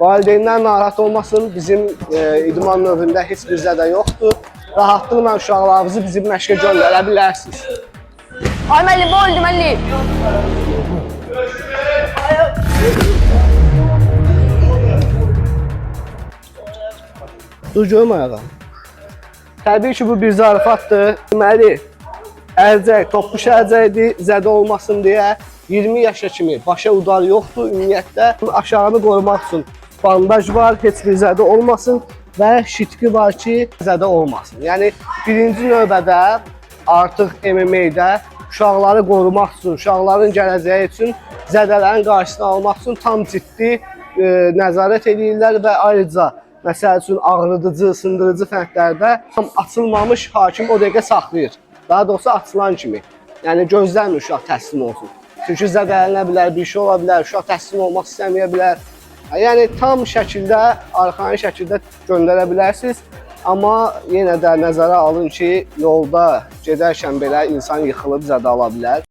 Valideynlər narahat olmasın, bizim idman növündə heç bir zədə yoxdur. Rahatlıqla uşaqlarınızı bizim məşqə göndərə bilərsiniz. Ay müəllim, bu öldü müəllim. Dur görüm ayağa. Təbii ki, bu bir zarafatdır. Deməli, əlcək, topuş əlcəkdir, zədə olmasın deyə 20 yaşa kimi başa udar yoxdur ümumiyyətlə. Aşağını qorumaq üçün bandaj var, heç bir zədə olmasın və şitqi var ki, zədə olmasın. Yəni birinci növbədə artıq MMA-də uşaqları qorumaq üçün, uşaqların gələcəyi üçün zədələrin qarşısını almaq üçün tam ciddi nəzarət eləyirlər və ayrıca məsəl üçün ağrıdıcı, sındırıcı fəndlərdə tam açılmamış hakim o dəqiqə saxlayır. Daha doğrusu açılan kimi. Yəni gözləmir uşaq təslim olsun. Çünki zədələnə bilər, bir şey ola bilər, uşaq təslim olmaq istəməyə bilər. Yəni tam şəkildə, arxayın şəkildə göndərə bilərsiniz. Amma yenə də nəzərə alın ki, yolda gedərkən belə insan yıxılıb zədə ala bilər.